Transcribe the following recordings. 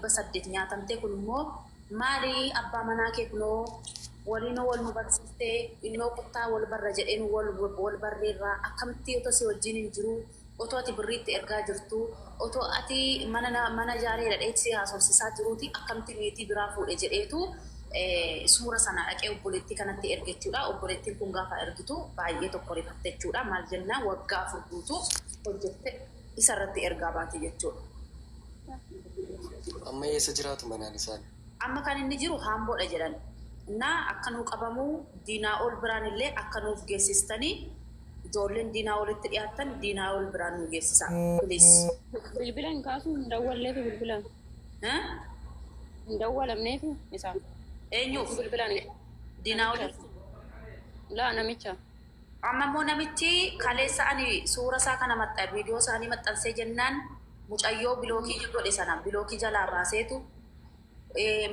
800 nyaatamtee kun immoo maali abbaa manaa kee kunoo waliinoo wal nu barsiistee innoo kottaa wal barra jedhee nu wal wal barreerraa akkamitti otoo si wajjin hin jiruu otoo ati birriitti ergaa jirtuu otoo ati mana mana ijaareera jedhee si haasofsiisaa jiruuti akkamitti niitii biraa fuudhe jedheetu suura sana dhaqee obboleettii kanatti erge jechuudha. Obboleettiin kun gaafa ergitu baay'ee tokko rifatte jechuudha. Maal jennaan waggaa 4 guutuu hojjette isa irratti ergaa baate jechuudha. Amma eessa jiraatu manaan isaan? Amma kan inni jiru Haamboodha jedhan. Innaa akka nuu qabamu Diinaa'ol biraan illee akka nuuf geessistanii ijoolleen Diinaa'olitti dhiyaattan Diinaa'ol biraan nuu geessisaa please. Bilbila hin kaasuu hin dawwalleefi bilbilaan. Eh? Hin dawwalamneefi isaaf. Eenyuuf? Bilbilaan hin Diinaa'oliif? Laa namicha. Amma immoo namichi kaleessa ani suura isaa kana maxxa viidiyoo isaanii maxxansee jennaan mucayyoo bilookii godhe sana bilookii jalaa baaseetu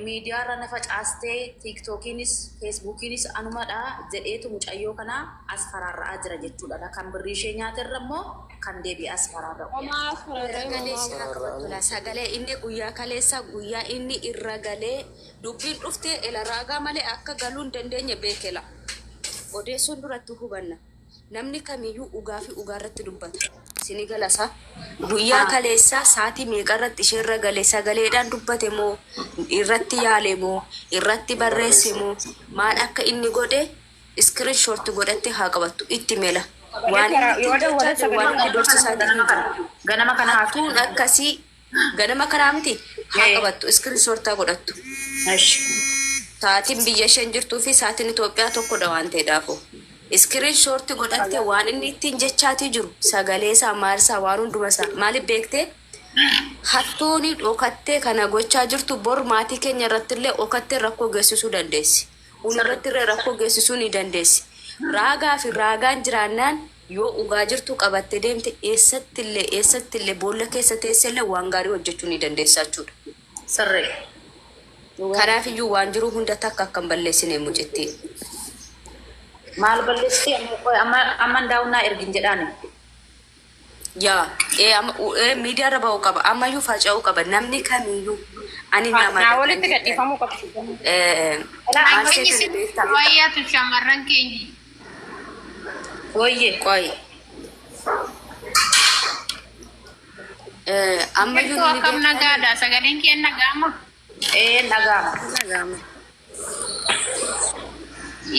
miidiyaa irra na facaastee tiiktookiinis feesbuukiinis anumadha jedheetu mucayyoo kana as faraarra'aa jira jechuudha. Kan birrii ishee nyaate irra immoo kan deebi'ee as faraarra'u. Homaa as faraarra'ee Sagalee homaa. ishee haa qabattu laa. Sagalee inni guyyaa kaleessaa guyyaa inni irra galee dubbiin dhuftee ela raagaa malee akka galuu hin dandeenye beekela. Odeessuun duratti hubanna. Namni kamiyyuu dhugaa fi dhugaa irratti dubbata. Sini gala sa? Guyyaa kaleessaa saatii meeqa irratti isheerra gale sagaleedhaan dubbate moo irratti yaale moo irratti barreesse moo maal akka inni godhe screen short godhatte haa qabattu itti mela. Waan inni Yoo ittiin dawwale jechaa jiru waan sagalee inni dorsisaatii hin jiru. Ganama kana haa Hattuun akkasii Ganama kanaa miti haa qabattu screen short haa godhattu. Eshi. Sa'aatiin biyya isheen jirtuu fi sa'aatiin Itoophiyaa tokkodha waan ta'eedhaafuu. Screen short godhatte waan inni ittiin jechaatii jiru sagalee isaa maal isaa waan hunduma isaa maaliif beektee hattuuni dhokattee kana gochaa jirtu bor maatii keenya irrattillee dhokattee rakkoo geessisuu dandeessi. Un irrattillee rakkoo geessisuu ni dandeessi. Raagaa fi raagaan jiraannaan Yoo dhugaa jirtu qabatte deemte eessattillee eessattillee boolla keessa teessellee waan gaarii hojjechuu ni dandeessa jechuudha. Sirrii. Dhugaa. Kanaafiyyuu waan jiru hunda takka akka hin balleessine mucittii. Maal balleessitee amma qoy amma amma ndaa'u naa ergin jedhaani. Yaa ee amma ee miidiyaa irra ba'uu qaba ammayyuu faca'uu qaba namni kamiyyuu ani Naa namaadha kan walitti jettan gadhiifamuu qaba. ee maal Keenya seetani sin beektaa wayyaatu shamarran keenya. Woyye. Qoy ee ammayyuu Jirtuu ni akkam beektani nagaadha sagaleen kee nagaama. Ee dhagaama. Dhaga'ama.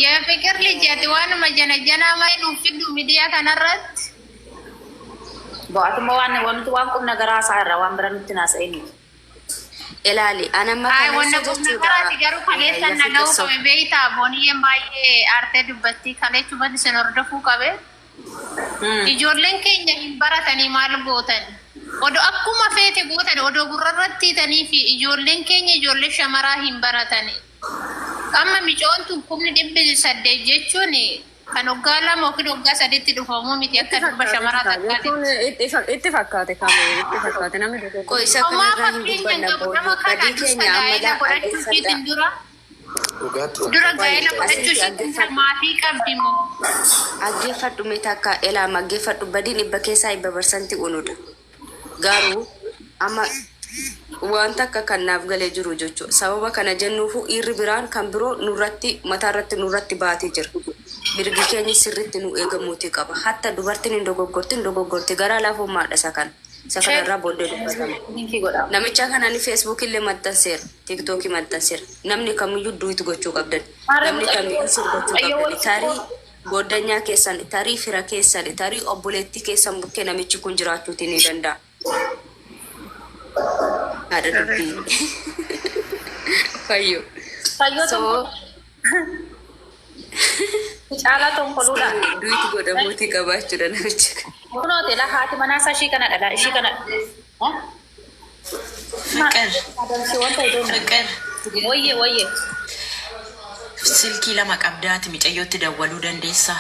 Yaa fiqir liji ati waanuma jana janaa maal nuuf fiddu miidiyaa kanarratti. Bo'atuma waan wanti waan qubna garaa isaa irraa waan bira nutti naasa'in. Ilaali an amma Ay kaleessa wanna qubna jechuudha garaati garuu kaleessa ya na fiqir ga'uu so qabe beeytaa booniyyeen baay'ee aartee dubbatti kaleechumatti isin hordofuu qabe. Ijoolleen keenya hin baratanii maal gootan? Odoo akkuma feete gootan odoo gurrarratti hiitanii fi ijoolleen keenya ijoollee shamaraa hin baratani. Amma micoon tun 800,000 jechuun kan waggaa 2 yookiin waggaa sadiitti dhufamuu miti Itti akka durba fakkaate shamaraa ta'a takkaati. jechuun itti itti fakkaate kaame itti fakkaate namni Qoy dogoggora. isa Homaa kanarraa hin fakkeenya hin dubbanna qabu nama booni kana badii dursa keenya amma gaa'ela laa godhachuu dhaggeeffadhaa. ishiitiin dura Dhugaatti dura fakkaata. Qoy gaa'ela godhachuu asitti ishiitiin dura dhaggeeffadhu. maatii qabdi moo? Dhaggeeffadhu mee takka elaam dhaggeeffadhu badiin dhibba keessaa dhibba barsanti unudha. Garuu amma waan takka kan naaf galee jiru jechuudha. Sababa kana jennuufu dhiirri biraan kan biroo nurratti mataa irratti nurratti baatee jira. Mirgi keenya sirriitti nu eegamuutii qaba. Hatta dubartiin hin dogoggorti hin dogoggorti garaa laafummaadha isa kana. Isa kana irraa booddee dubbatama. Linkii godhaa. Namicha kana ani Facebook illee maxxanseera. TikTok maxxanseera. Namni kamiyyuu duet gochuu qabdan. Maarree Namni mucayyoo kamiyyuu sir gochuu mucayyoo qabdani. wal Tarii gooddanyaa keessan, tarii fira keessan, tarii obboleettii keessan bukkee namichi kun jiraachuutii ni danda'a. Haadha dubbii. Fayyoo. Fayyoo So, tonkoluu. Caalaa tonkoluudha. duet godhamuutii qabaa jechuudha namichi kun. Kunooti laa haati manaa isaa ishii kana dha ishii kana. Fiqir Adamsi wanta iddoo. Fiqir Woyye woyye. silkii lama qabdaati micayyootti dawwaluu dandeessaa.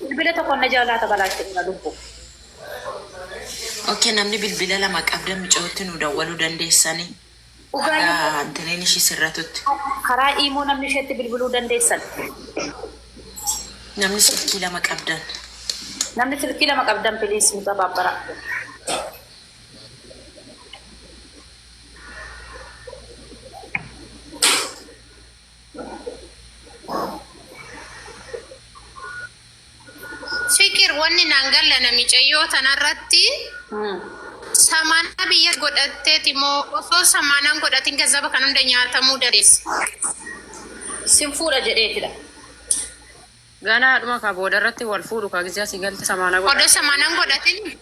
Bilbila tokko na jalaa tabalaachee jira lubbu. Ok namni bilbila lama qabdan micayyootti nu dawwaluu dandeessani. Dhugaa Haga yoo antiniin ishii sirratutti. karaa iimoo namni isheetti bilbiluu dandeessan. Namni silkii lama qabdan. Namni silkii lama qabdan please nu tabaabbaraa. Fikir wanni naan galle namicayyoo tanarratti samaana biyya godhatteeti moo osoo samaanaan godhatin gazaba kan hunda nyaatamuu dandeesse. Sin fuudha jedheetidha. Ganaa dhuma ka booda irratti wal fuudhu ka gizee asii galte samaana Odoo godhate. samaanaan godhatin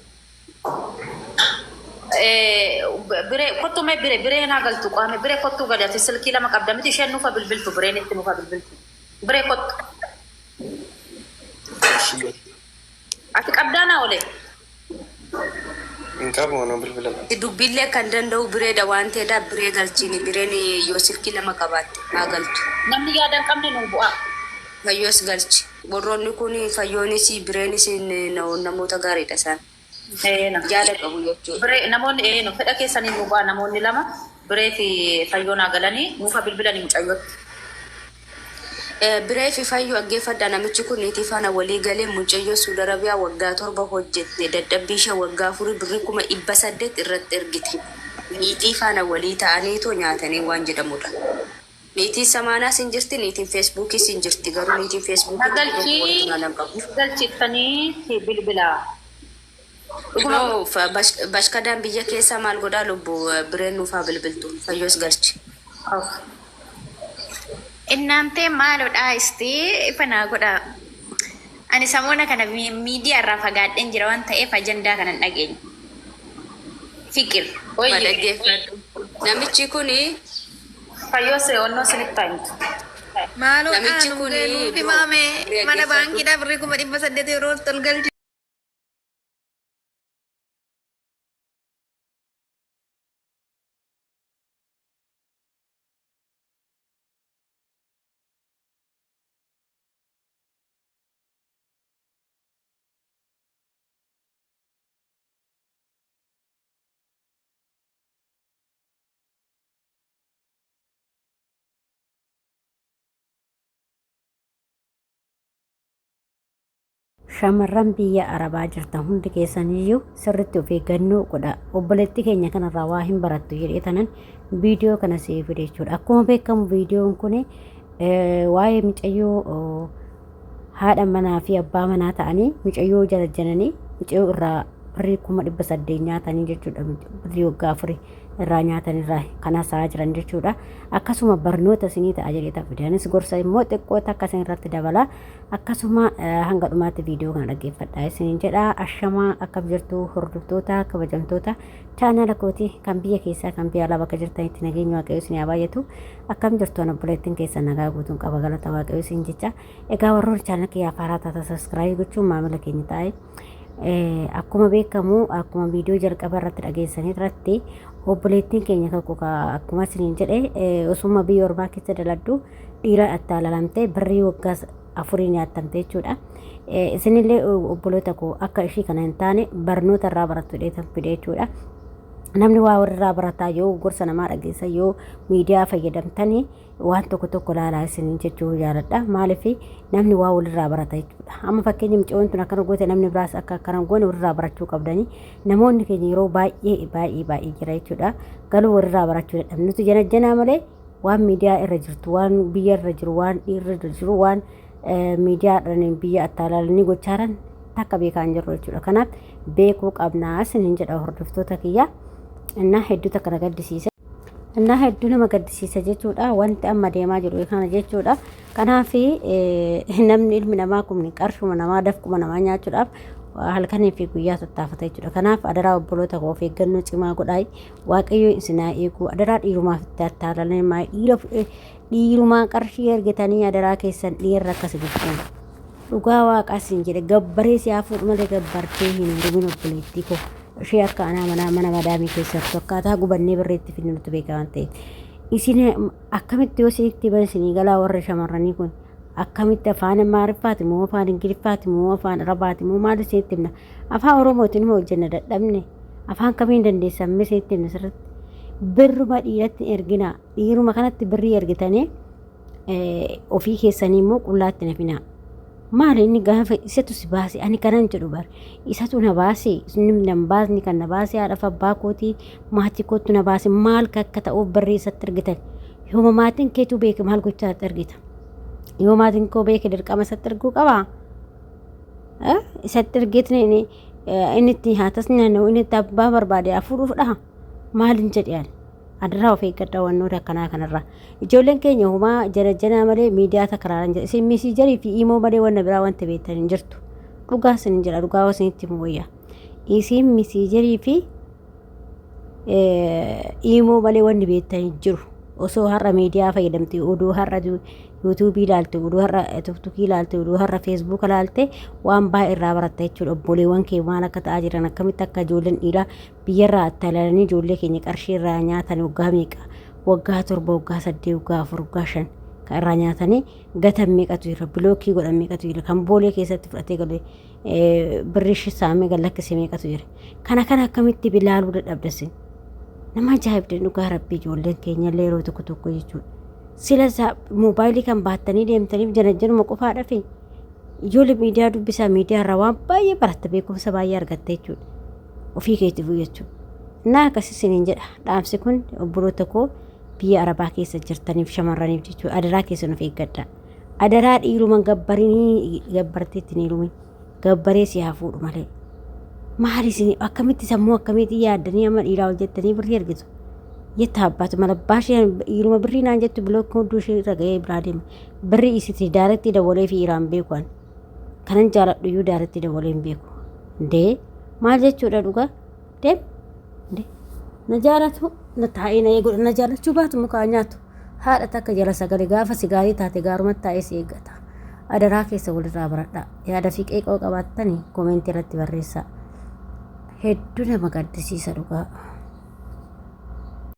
Biree kottu mee biree biree naa galtu qaame biree kottu gali ati silkii lama qabda miti isheen nuufa bilbiltu bireen itti nuufa bilbiltu. Biree kottu. Ati qabdaa naa olee. Hin qabu waan bilbila. Dubbiillee kan danda'u bireedha waan ta'eedha biree galchiini bireen yoo silkii lama qabaatte haa galtu. Namni yaada hin qabne nuu bu'aa. Fayyoos galchi. Warroonni kun fayyoonis bireenis namoota gaariidha isaan. Eena. Yaada qabu jechuudha. Biree namoonni eenu fedha keessanii nuu bu'aa namoonni lama biree fi fayyoo naa galanii nuufa bilbilanii mucayyootti. Biree fi fayyoo dhaggeeffadha namichi kun niitii faana walii galee mucayyoo Suudi Arabiyaa waggaa 7 hojjette dadhabbii ishee waggaa 4 birrii 800,000 irratti ergite. Niitii faana walii ta'aniitoo nyaatanii waan jedhamudha. Niitiin samaanaas hin jirti, niitiin feesbuukiis hin jirti. Garuu niitiin Na feesbuukii tokko walitti galchii maalan qabu. nu galchiftanii bilbilaa. Dhuguma No, bashkadaan biyya keessaa maal godhaa lubbu bireen nuufaa bilbiltu fayyoos galchi. Innaantee maalodhaa istee ifa naa godhaa. Ani samoona kana miidiyaa irraa fagaadheen jira waan ta'eef ajandaa kana hin dhageenye. Fikir. Wayye. Dhaggeeffadhu. Namichi kuni Fayyoo see onnoo sinitti himtu. Maaloo Namichi dhaa kun nuuf himaame biroo mana dhaggeeffadhu. baankiidhaa birrii 800,000 yeroo ol galche. Shamarran biyya Arabaa jirtan hundi keessaniyyuu sirriitti of eeggannoo godha. Obboleettii keenya kanarraa waa hin barattu jedhee tanan viidiyoo kana siif fide jechuudha. Akkuma beekamu viidiyoon kun waa'ee mucayyoo haadha manaa fi abbaa manaa ta'anii mucayyoo jalajjananii mucayyoo irraa birrii 800,000 nyaatanii jechuudha. Birrii waggaa afurii irraa nyaatan irraa kan haasa'aa jiran jechuudha. Akkasuma barnoota isinii ta'a jedhee ta'a fide. Anis gorsa immoo xiqqoo takka isin irratti dabala. Akkasuma hanga dhumaatti viidiyoo kana dhaggeeffadhaa isiniin jedha. Ashamaa akkam jirtu hordoftoota kabajamtoota chaanaala kootii kan biyya keessaa kan biyya alaa bakka jirtanitti nageenyi waaqayyoo isin haa baay'atu. Akkam jirtu an obboleettiin keessan nagaa guutuun qaba galata waaqayyoo isin jecha. Egaa warroonni chaanaala kiyyaa haaraa taatan sabiskiraayib gochuun maamila keenya ta'aa. Akkuma beekamu akkuma viidiyoo jalqaba irratti dhageessanii irratti obboleettiin keenya tokko akkuma isiniin jedhe osuma biyya ormaa keessa daladdu dhiira attaalalamtee birrii waggaa afurii nyaattamte jechuudha. Isinillee obboloota koo akka ishii kana hin taane barnoota irraa barattu dheetan fide jechuudha. Namni waa warrirraa barataa yoo gorsa namaa dhageessa yoo miidiyaa fayyadamtanii waan tokko tokko laalaa isiniin jechuu jaaladha. Maaliif namni waa walirraa barata jechuudha. Amma fakkeenya mucayyoon tun akkana goote namni biraas akka akkana goone walirraa barachuu qabdanii namoonni keenya yeroo baay'ee baay'ee baay'ee jira jechuudha. Garuu walirraa barachuu dadhabne nuti janajjanaa malee waan miidiyaa irra jirtu waan biyya irra jiru waan dhiirri irra jiru waan miidiyaadhaan biyya attaalaalanii gochaaran takka beekaa hin jirru jechuudha. Kanaaf beekuu qabnaa isiniin jedha hordoftoota kiyya. Innaa hedduu takka na gaddisiise. Innaa hedduu nama gaddisiisa jechuudha. Wanti amma deemaa jiru kana jechuudha. Kanaaf namni ilmi namaa kun qarshuma namaa dafquma namaa nyaachuudhaaf halkanii fi guyyaa tattaafata jechuudha. Kanaaf adaraa obboloota koo of eeggannoo cimaa godhaa. Waaqayyo isin haa eegu. Adaraa dhiirumaaf itti attaalalanii maa dhiira dhiirumaa qarshii ergitanii adaraa keessan dhiirra akkas gochuun. Dhugaa waaqaa siin jedhe gabbaree si haa fuudhu malee gabbartee hin heerumin obboleettii koo. Ishee akka anaa manaa mana madaamii keessattu akkaataa gubannee birriitti fidnu nutti beeka waan ta'eef. Isin akkamitti yoo isinitti himan isinii galaa warra shamarranii kun akkamitti afaan Amaariffaati moo afaan Ingiliffaati moo afaan Arabaati moo maal isinitti himna afaan Oromootiin hoo hojjenna dadhabne afaan kamiin dandeessan mee isinitti himna sirriitti birruma dhiiratti hin erginaa dhiiruma kanatti birrii ergitanii ofii keessanii immoo qullaatti hin hafinaa. Maali inni gaafa isatu si baase ani kanan jedhu bar isatu na baase inni na hin baasni kan na baase haadhaaf abbaa kootii maatii kootu na baase maal akka ta'uuf barree isatti argitan yooma maatiin keetuu beeke maal gochaa itti argita yoo maatiin koo beeke dirqama isatti arguu qabaa. Isatti ergeetni inni itti haatas naanna'u, inni itti abbaa barbaade hafuudhuuf dhaha. Maalin jedhe ani? Adaraa of eeggadhaa wannoota akkanaa kanarraa. Ijoolleen keenya homaa jana malee miidiyaa takaraaran jira. Isin miisiijarii fi imoo malee wanna biraa wanta beektan hin jirtu. Dhugaa isin jira, dhugaa isinitti himu wayya. Isin miisiijarii fi imoo malee wanni beektan hin jiru. Osoo har'a miidiyaa fayyadamte, oduu har'a yuutuubii ilaalte, oduu har'a tiktookii ilaalte, oduu har'a feesbuuka ilaalte, waan baay'ee irraa baratta jechuudha. Obboleewwan kee maal akka ta'aa jiran, akkamitti akka ijoolleen dhiiraa biyyarraa attalalanii ijoollee keenya qarshii irraa nyaatan, waggaa meeqa, waggaa 7, waggaa 8, waggaa 4, waggaa 5 kan irraa nyaatanii gatan meeqatu jira, bilookii godhan meeqatu jira, kan boolee keessatti fudhatee galee birrii saamee gad lakkise meeqatu jira. Kana akkamitti bilaaluu dadhabdasin? Nama ajaa'ibdan dhugaa rabbii, ijoolleen keenya illee yeroo tokko tokko jechuudha. Sila isaa moobaayilii kan baattanii deemtaniif janajjanuma qofaadha fi ijoollee miidiyaa dubbisaa, miidiyaa irraa waan baay'ee baratta, beekumsa baay'ee argatta jechuudha. Ofii keetiif jechuudha. Naa akkasii isiniin jedha, dhaamsi kun obboloota koo biyya arabaa keessa jirtaniif, shamarraniif jechuudha. Adaraa keessan of eeggadha. Adaraa dhiiruma gabbarinii gabbartee ittiin heerumin, gabbaree si haa fuudhu malee. Maali isin akkamitti sammuu akkamitti yaaddanii amma dhiiraa ol jettanii birrii argitu? Jetta abbaatu mala baashee dhiiruma birrii naan jettu bilookii hudduu ishee irra ga'ee biraa deema. Birrii isitti daaretti dawwalee fi iraan beeku ani. Kanan jaaladhu iyyuu daaretti dawwalee hin beeku. Ndee maal jechuudha dhugaa? Deem. Ndee na jaalatu na taa'ee na eeguudha, na jaalachuu baatu mukaa nyaatu. Haadha takka jala sagalee gaafa si gaarii taate gaarumatti taa'ee si eeggata. Adaraa keessa walirraa baradhaa. Yaada fi qeeqoo qabaattanii koomentii irratti barreessaa. Hedduu nama gaddisiisa dhugaa.